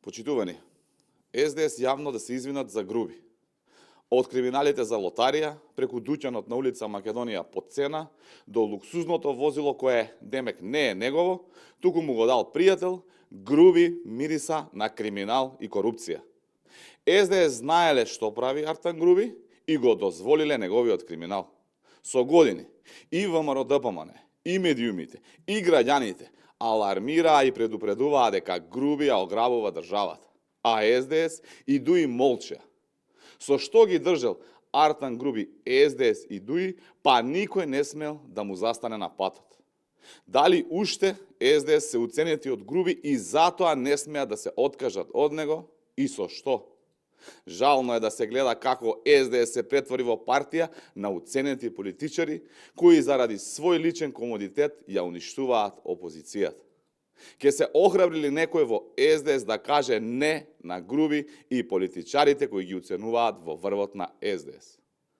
Почитувани, СДС јавно да се извинат за груби. Од криминалите за лотарија, преку дуќанот на улица Македонија под цена, до луксузното возило кое, демек, не е негово, туку му го дал пријател, груби мириса на криминал и корупција. СДС знаеле што прави Артан Груби и го дозволиле неговиот криминал. Со години и ВМРО-ДПМН, и медиумите, и граѓаните алармираа и предупредуваа дека Груби ја ограбува државата, а СДС и ДУИ молчеа. Со што ги држал Артан Груби СДС и ДУИ, па никој не смел да му застане на патот. Дали уште СДС се уценети од Груби и затоа не смеат да се откажат од него и со што? Жално е да се гледа како СДС се претвори во партија на уценети политичари кои заради свој личен комодитет ја уништуваат опозицијата. Ке се охрабри ли некој во СДС да каже не на Груби и политичарите кои ги уценуваат во врвот на СДС?